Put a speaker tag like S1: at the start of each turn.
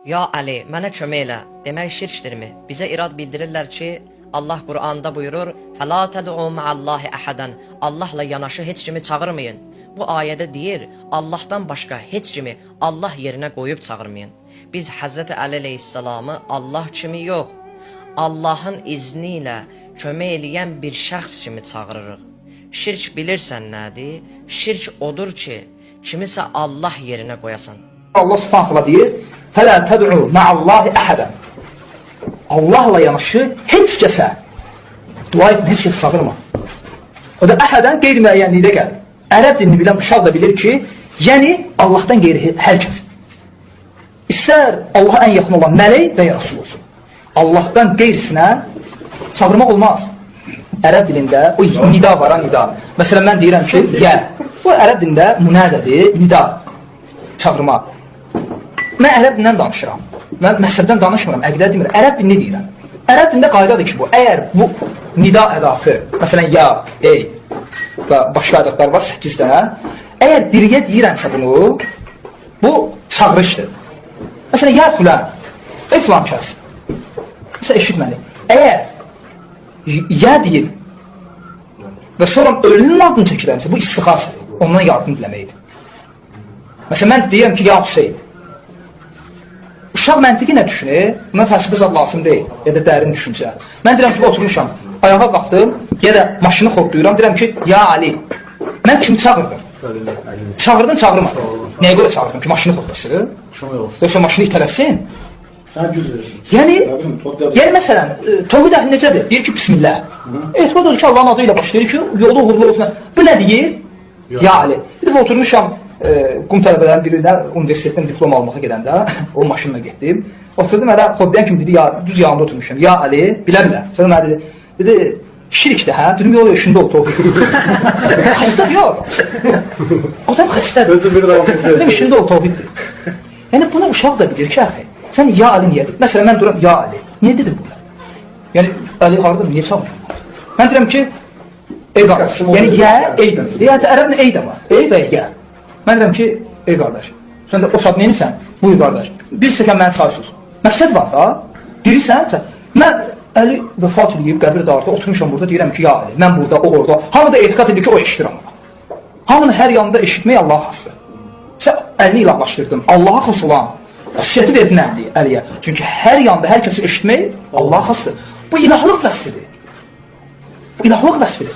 S1: Ya Əli, mənə kömək elə. Demək şirkdirmi? Bizə irad bildirirlər ki, Allah Quranda buyurur: "Fəla təd'u ma'allahi ahadan." Allahla yanaşı heç kimi çağırmayın. Bu ayədə deyir, Allahdan başqa heç kimi Allah yerinə qoyub çağırmayın. Biz Həzrəti Əli əleyhissalamı Allah kimi yox, Allahın izni ilə kömək eləyən bir şəxs kimi çağırırıq. Şirk bilirsən nədir? Şirk odur ki, kimisə Allah yerinə qoyasan.
S2: Allah Subhanahu taala deyir: "Fələ təd'u ma'allahi ahadan." Allahla yanaşı heç kəsə dua etmə, heç kəsə çağırma. O da əhədən qeyri-müəyyənlikdə gəlir. Ərəb dilini bilən uşaq da bilir ki, yəni Allahdan qeyri hər kəs. İstər Allaha ən yaxın olan mələk və ya Rasul olsun. Allahdan qeyrisinə çağırmaq olmaz. Ərəb dilində o nida var, ha, nida. Məsələn, mən deyirəm ki, yə. Bu ərəb dilində munədədir, nida, çağırma. Mən ərəb dilindən danışıram. Mən məzhəbdən danışmıram, əqidə demirəm. Ərəb dilini deyirəm. Ərəb dilində qaydadır ki bu. Əgər bu nida ədatı, məsələn ya, ey və başqa ədatlar var 8 dənə. Əgər biriyə deyirəmsə bunu, bu çağırışdır. Məsələn ya filan, ey filan kəs. Məsələn eşit məni. Əgər ya deyib və sonra ölünün adını çəkirəmsə, bu istixasədir. Ondan yardım diləməkdir. Məsələn mən deyirəm ki, ya Hüseyn. Uşaq məntiqi nə düşünür? Buna fəlsəfə zad lazım deyil, ya da dərin düşüncə. Mən deyirəm ki, oturmuşam, ayağa qalxdım, ya da maşını xodlayıram, deyirəm ki, ya Ali. Mən kimi çağırdım? Çağırdım, çağırmadım. Nəyə görə çağırdım ki, maşını xodlasın? Yoxsa maşını itələsin?
S3: Sən güc verirsin.
S2: Yəni, məsələn, təvhid əhli necədir? Deyir ki, Bismillah. Etiqad edir ki, Allahın adı ilə başlayır ki, yolu uğurlu olsun. Bu nə deyir? Ya Ali. Bir dəfə oturmuşam qum tələbələrinin biri ilə universitetdən diplom almağa gedəndə, o maşınla getdim. Oturdum elə xodlayan kimi dedi, ya düz yanında oturmuşam. Ya Ali, bilə-bilə. Sonra mənə dedi, dedi, şirkdir hə? Dedim, yox, yox, işində ol, təvhid. Xəstədir, yox. Adam xəstədir.
S3: Özü bir daha
S2: Dedim, işində ol, təvhiddir. Yəni bunu uşaq da bilir ki, axı. Sən ya Ali niyə dedin? Məsələn, mən duram, ya Ali. Niyə dedim bunu? Yəni Ali hardadır? Niyə çağırırım? Mən deyirəm ki, ey qardaş, yəni yə, ey. Yəni ərəblə ey də var. Ey və yə. Mən deyirəm ki, ey qardaş, sən də o saat neynirsən? Buyur qardaş. Bir stəkan mənə çay sus. Məqsəd var da. Deyirsən, sən. Mən Əli vəfat eləyib qəbir darda oturmuşam burada deyirəm ki, ya Ali, mən burada, o orada. Hamı da etiqad edir ki, o eşidir amma. Hamının hər yanında eşitmək Allaha xasdır. Sən əlini ilahlaşdırdın. Allaha xas olan xüsusiyyəti verdin Əliyə. Çünki hər yanda hər kəsi eşitmək Allaha xasdır. Bu ilahlıq vəsfidir. Bu ilahlıq vəsfidir.